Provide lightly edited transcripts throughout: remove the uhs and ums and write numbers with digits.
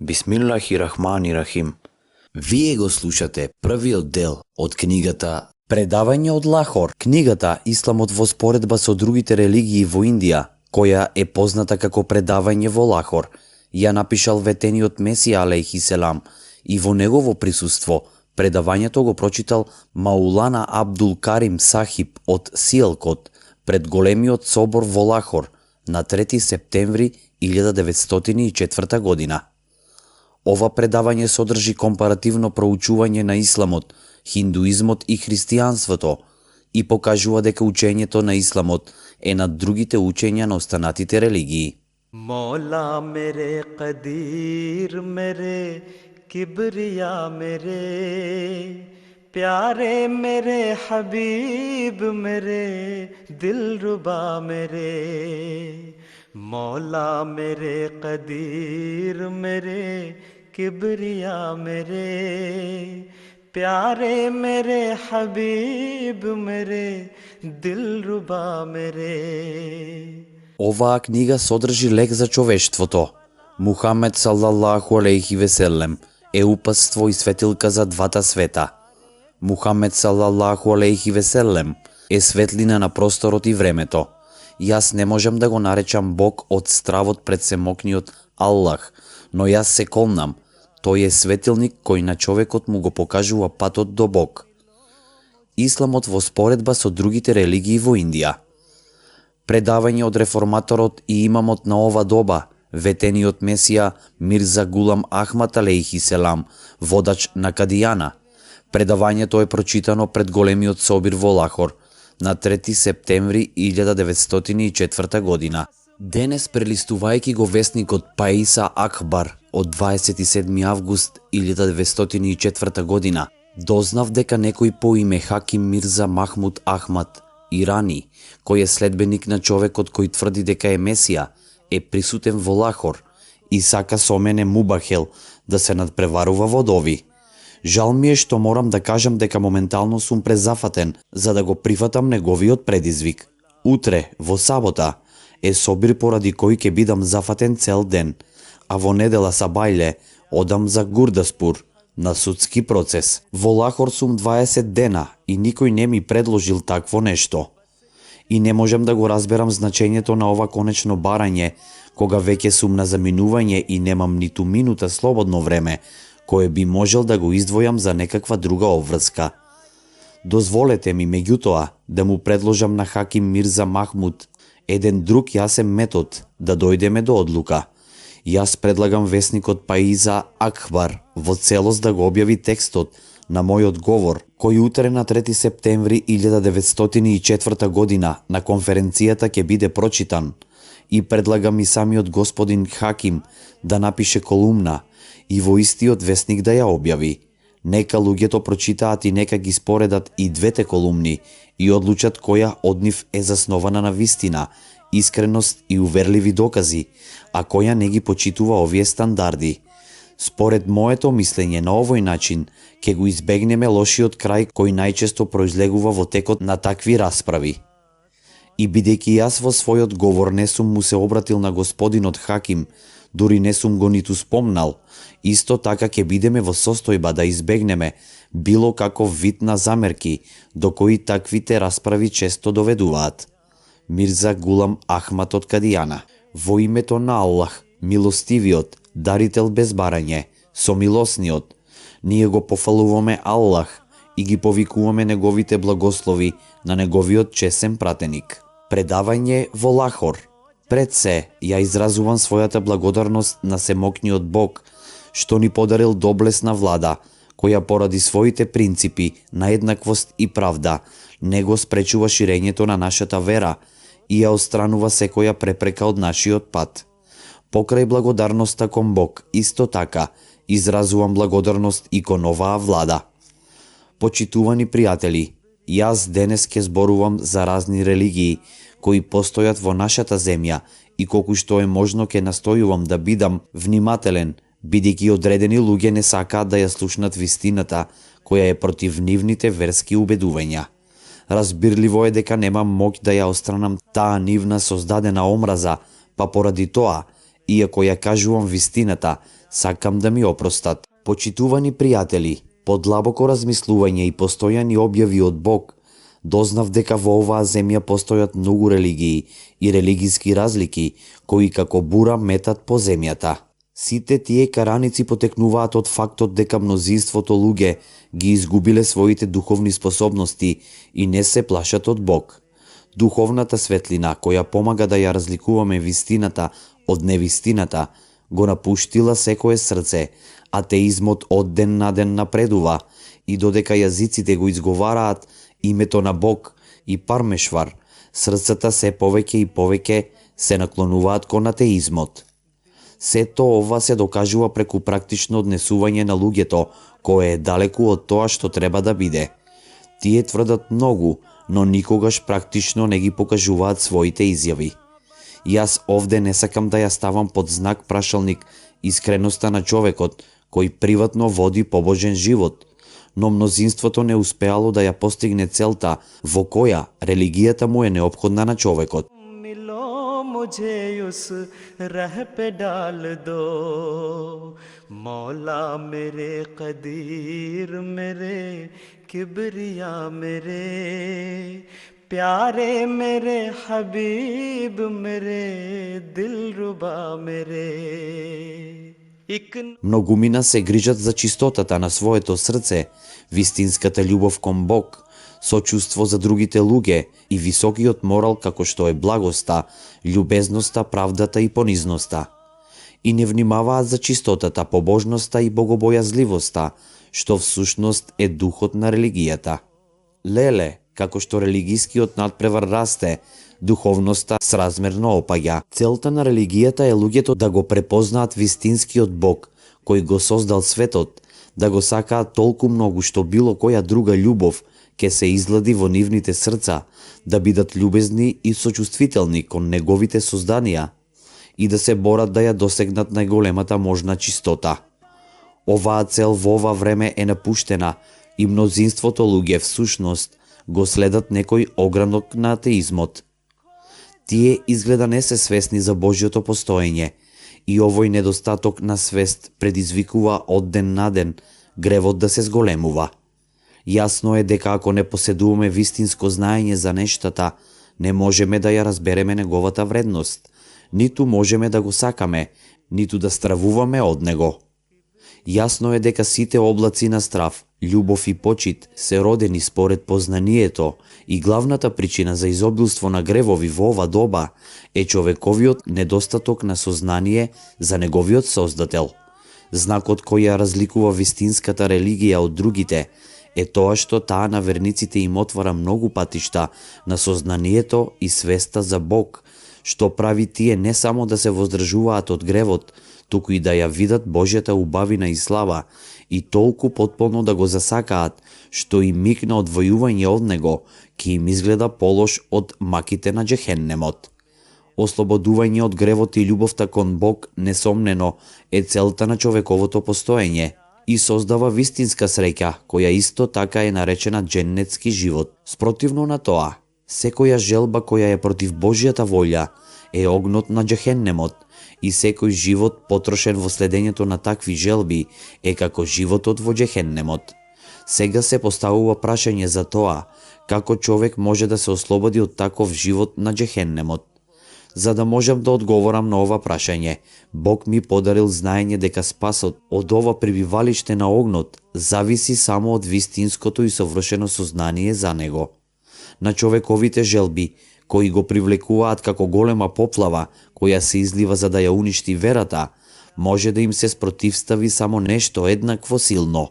Бисмиллахи рахмани рахим. Вие го слушате првиот дел од книгата Предавање од Лахор, книгата Исламот во споредба со другите религии во Индија, која е позната како Предавање во Лахор, ја напишал ветениот Месија алейхи селам и во негово присуство предавањето го прочитал Маулана Абдул Карим Сахиб од Сиелкот пред големиот собор во Лахор на 3 септември 1904 година. Ова предавање содржи компаративно проучување на исламот, хиндуизмот и христијанството и покажува дека учењето на исламот е над другите учења на останатите религии. मौला मेरे कदीर मेरे किबरिया मेरे प्यारे मेरे हबीब मेरे दिलरुबा मेरे मौला मेरे कदीर मेरे किबरिया मेरे प्यारे मेरे हबीब मेरे दिलरुबा मेरे. Оваа книга содржи лек за човештвото. Мухамед салаллаху алейхи веселем е упатство и светилка за двата света. Мухамед салаллаху алейхи веселем е светлина на просторот и времето. Јас не можам да го наречам Бог од стравот пред семокниот Аллах, но јас се колнам, тој е светилник кој на човекот му го покажува патот до Бог. Исламот во споредба со другите религии во Индија. Предавање од реформаторот и имамот на ова доба, ветениот Месија Мирза Гулам Ахмад алейхи селам, водач на Кадијана. Предавањето е прочитано пред големиот собир во Лахор на 3 септември 1904 година. Денес, прелистувајќи го весникот Паиса Акбар од 27 август 1904 година, дознав дека некој по име Хаким Мирза Махмуд Ахмад Ирани, кој е следбеник на човекот кој тврди дека е Месија, е присутен во Лахор и сака со мене Мубахел да се надпреварува водови. Жал ми е што морам да кажам дека моментално сум презафатен за да го прифатам неговиот предизвик. Утре, во сабота, е собир поради кој ќе бидам зафатен цел ден, а во недела сабајле одам за Гурдаспур на судски процес. Во Лахор сум 20 дена и никој не ми предложил такво нешто. И не можам да го разберам значењето на ова конечно барање, кога веќе сум на заминување и немам ниту минута слободно време, кое би можел да го издвојам за некаква друга обврска. Дозволете ми, меѓутоа, да му предложам на Хаким Мирза Махмуд еден друг јасен метод да дојдеме до одлука. Јас предлагам весникот Паиза Акбар во целост да го објави текстот на мојот говор, кој утре на 3 септември 1904 година на конференцијата ќе биде прочитан, и предлагам и самиот господин Хаким да напише колумна и во истиот весник да ја објави. Нека луѓето прочитаат и нека ги споредат и двете колумни и одлучат која од нив е заснована на вистина, искреност и уверливи докази, а која не ги почитува овие стандарди. Според моето мислење на овој начин ќе го избегнеме лошиот крај кој најчесто произлегува во текот на такви расправи. И бидејќи јас во својот говор не сум му се обратил на господинот Хаким, дури не сум го ниту спомнал, исто така ќе бидеме во состојба да избегнеме било каков вид на замерки до кои таквите расправи често доведуваат. Мирза Гулам Ахмад од Кадијана. Во името на Аллах, милостивиот, дарител без барање, сомилосниот, ние го пофалуваме Аллах и ги повикуваме неговите благослови на неговиот чесен пратеник. Предавање во Лахор. Пред се, ја изразувам својата благодарност на семокниот Бог, што ни подарил доблесна влада, која поради своите принципи на еднаквост и правда не го спречува ширењето на нашата вера и ја отстранува секоја препрека од нашиот пат. Покрај благодарноста кон Бог, исто така, изразувам благодарност и кон оваа влада. Почитувани пријатели, јас денес ќе зборувам за разни религии кои постојат во нашата земја и колку што е можно ќе настојувам да бидам внимателен, бидејќи одредени луѓе не сакаат да ја слушнат вистината која е против нивните верски убедувања. Разбирливо е дека немам моќ да ја остранам таа нивна создадена омраза, па поради тоа, иако ја кажувам вистината, Сакам да ми опростат. Почитувани пријатели, по длабоко размислување и постојани објави од Бог, дознав дека во оваа земја постојат многу религии и религиски разлики, кои како бура метат по земјата. Сите тие караници потекнуваат од фактот дека мнозинството луѓе ги изгубиле своите духовни способности и не се плашат од Бог. Духовната светлина, која помага да ја разликуваме вистината од невистината, го напуштила секое срце. Атеизмот од ден на ден напредува и додека јазиците го изговараат името на Бог и Пармешвар, срцата се повеќе и повеќе се наклонуваат кон атеизмот. Сето ова се докажува преку практично однесување на луѓето, кое е далеку од тоа што треба да биде. Тие тврдат многу, но никогаш практично не ги покажуваат своите изјави. Јас овде не сакам да ја ставам под знак прашалник искреноста на човекот, кој приватно води побожен живот, но мнозинството не успеало да ја постигне целта во која религијата му е неопходна на човекот. मुझे उस राह पे डाल दो मौला मेरे कदीर मेरे किबरिया मेरे प्यारे मेरे हबीब मेरे दिलरुबा मेरे. Многумина се грижат за чистотата на своето срце, вистинската љубов кон Бог, сочувство за другите луѓе и високиот морал како што е благоста, љубезноста, правдата и понизноста. И не внимаваат за чистотата, побожноста и богобојазливоста, што всушност е духот на религијата. Леле, како што религискиот надпревар расте, духовноста сразмерно опаѓа. Целта на религијата е луѓето да го препознаат вистинскиот Бог, кој го создал светот, да го сакаат толку многу што било која друга љубов ке се излади во нивните срца, да бидат љубезни и сочувствителни кон неговите созданија и да се борат да ја досегнат најголемата можна чистота. Оваа цел во ова време е напуштена и мнозинството луѓе всушност го следат некој огранок на атеизмот. Тие изгледа не се свесни за Божјото постоење и овој недостаток на свест предизвикува од ден на ден гревот да се зголемува. Јасно е дека ако не поседуваме вистинско знаење за нештата, не можеме да ја разбереме неговата вредност, ниту можеме да го сакаме, ниту да стравуваме од него. Јасно е дека сите облаци на страв, љубов и почит се родени според познанието и главната причина за изобилство на гревови во ова доба е човековиот недостаток на сознание за неговиот создател. Знакот кој ја разликува вистинската религија од другите е тоа што таа на верниците им отвара многу патишта на сознанието и свеста за Бог, што прави тие не само да се воздржуваат од гревот, туку и да ја видат Божјата убавина и слава и толку потполно да го засакаат, што и миг на одвојување од него ќе им изгледа полош од маките на џехеннемот. Ослободување од гревот и љубовта кон Бог несомнено е целта на човековото постоење и создава вистинска среќа, која исто така е наречена дженнетски живот. Спротивно на тоа, секоја желба која е против Божјата волја е огнот на џехеннемот и секој живот потрошен во следењето на такви желби е како животот во џехеннемот. Сега се поставува прашање за тоа, како човек може да се ослободи од таков живот на џехеннемот. За да можам да одговорам на ова прашање, Бог ми подарил знаење дека спасот од ова пребивалиште на огнот зависи само од вистинското и совршено сознание за него. На човековите желби, кои го привлекуваат како голема поплава, која се излива за да ја уништи верата, може да им се спротивстави само нешто еднакво силно.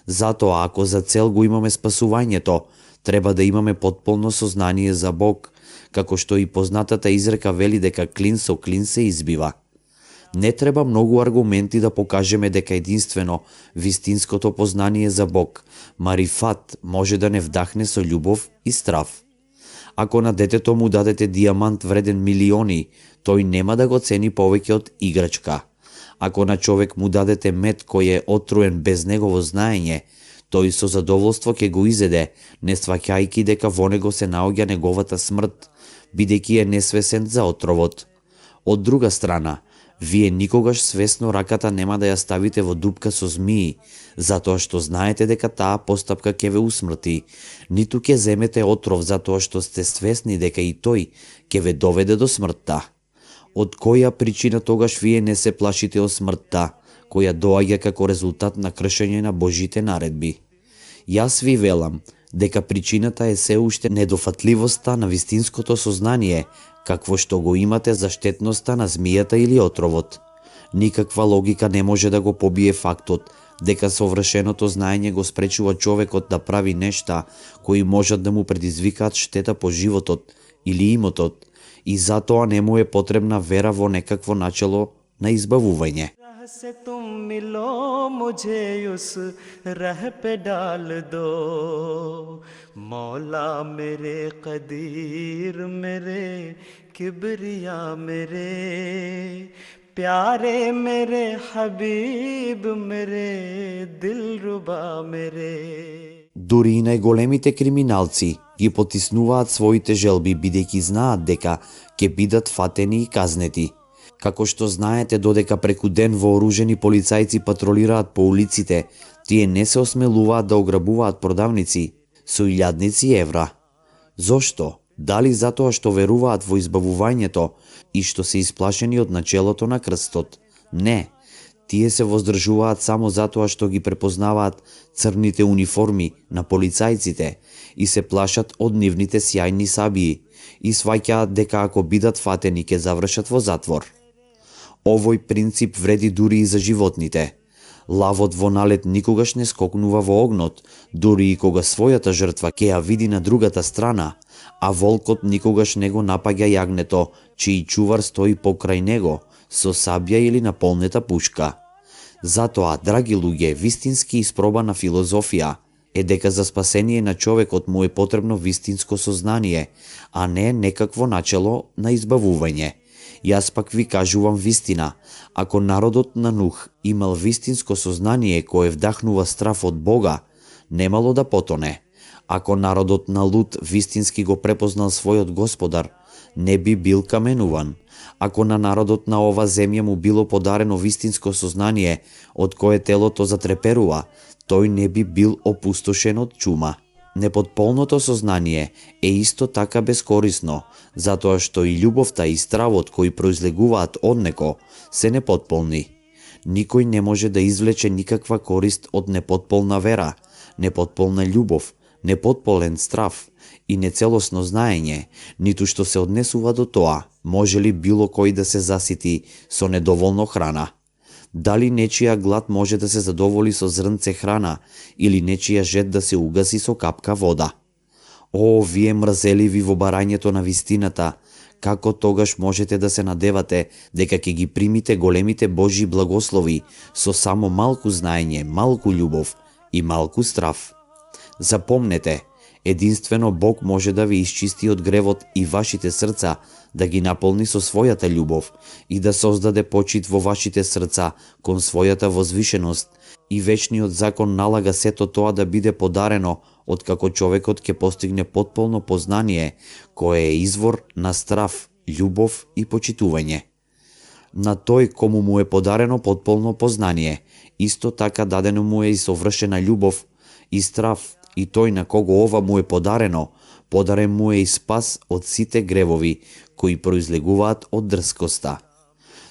Затоа, ако за цел го имаме спасувањето, треба да имаме потполно сознание за Бог, како што и познатата изрека вели дека клин со клин се избива. Не треба многу аргументи да покажеме дека единствено вистинското познание за Бог, марифат, може да не вдахне со љубов и страв. Ако на детето му дадете дијамант вреден милиони, тој нема да го цени повеќе од играчка. Ако на човек му дадете мед кој е отруен без негово знаење, тој со задоволство ќе го изеде, не сваќајки дека во него се наоѓа неговата смрт, бидејќи е несвесен за отровот. Од друга страна, Вие никогаш свесно раката нема да ја ставите во дупка со змии, затоа што знаете дека таа постапка ќе ве усмрти, ниту ќе земете отров затоа што сте свесни дека и тој ќе ве доведе до смртта. Од која причина тогаш вие не се плашите од смртта, која доаѓа како резултат на кршење на Божите наредби? Јас ви велам дека причината е се уште недофатливоста на вистинското сознание, какво што го имате за штетноста на змијата или отровот. Никаква логика не може да го побие фактот дека совршеното знаење го спречува човекот да прави нешта кои можат да му предизвикаат штета по животот или имотот, и затоа не му е потребна вера во некакво начало на избавување. राह से तुम मिलो मुझे उस राह पे डाल दो मौला मेरे कदीर मेरे किबरिया मेरे प्यारे मेरे हबीब मेरे दिलरुबा मेरे. Дури и најголемите криминалци ги потиснуваат своите желби бидејќи знаат дека ќе бидат фатени и казнети. Како што знаете додека преку ден вооружени полицајци патролираат по улиците, тие не се осмелуваат да ограбуваат продавници со илјадници евра. Зошто? Дали затоа што веруваат во избавувањето и што се исплашени од начелото на крстот? Не. Тие се воздржуваат само затоа што ги препознаваат црните униформи на полицајците и се плашат од нивните сјајни сабии и сваќаат дека ако бидат фатени ќе завршат во затвор. Овој принцип вреди дури и за животните. Лавот во налет никогаш не скокнува во огнот, дури и кога својата жртва ќе ја види на другата страна, а волкот никогаш не го напаѓа јагнето, чиј чувар стои покрај него, со сабја или наполнета пушка. Затоа, драги луѓе, вистински испробана филозофија е дека за спасение на човекот му е потребно вистинско сознание, а не некакво начело на избавување. Јас пак ви кажувам вистина, ако народот на Нух имал вистинско сознание кое вдахнува страф од Бога, немало да потоне. Ако народот на Лут вистински го препознал својот господар, не би бил каменуван. Ако на народот на ова земја му било подарено вистинско сознание од кое телото затреперува, тој не би бил опустошен од чума. Непотполното сознание е исто така бескорисно, затоа што и љубовта и стравот кои произлегуваат од него се непотполни. Никој не може да извлече никаква корист од непотполна вера, непотполна љубов, непотполен страв и нецелосно знаење, ниту што се однесува до тоа, може ли било кој да се засити со недоволно храна. Дали нечија глад може да се задоволи со зрнце храна или нечија жед да се угаси со капка вода? О, вие мрзеливи во барањето на вистината, како тогаш можете да се надевате дека ќе ги примите големите Божји благослови со само малку знаење, малку љубов и малку страв? Запомнете, единствено Бог може да ви исчисти од гревот и вашите срца да ги наполни со својата љубов и да создаде почит во вашите срца кон својата возвишеност, и вечниот закон налага сето тоа да биде подарено откако човекот ќе постигне потполно познание кое е извор на страв, љубов и почитување. На тој кому му е подарено потполно познание, исто така дадено му е и совршена љубов и страв, и тој на кого ова му е подарено, подарен му е и спас од сите гревови кои произлегуваат од дрскоста.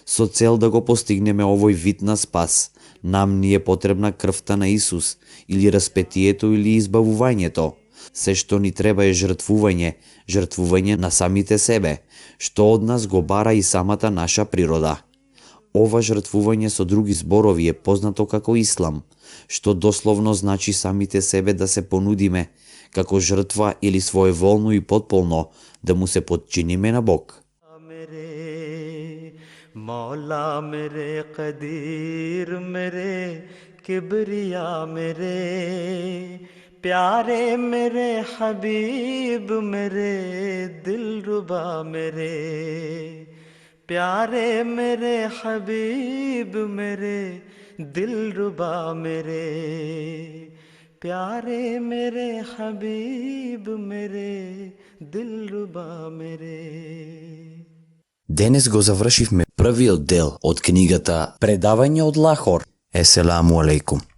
Со цел да го постигнеме овој вид на спас, нам ни е потребна крвта на Исус, или распетието или избавувањето. Се што ни треба е жртвување на самите себе, што од нас го бара и самата наша природа. Ова жртвување со други зборови е познато како ислам, што дословно значи самите себе да се понудиме како жртва или своеволно и потполно да му се подчиниме на Бог. मौला मेरे कदीर मेरे किबरिया मेरे प्यारे मेरे हबीब मेरे दिलरुबा मेरे प्यारे मेरे हबीब मेरे दिलरुबा मेरे प्यारे मेरे हबीब मेरे दिलरुबा मेरे. Денес го завршивме првиот дел од книгата Предавање од Лахор. Еселаму алейкум.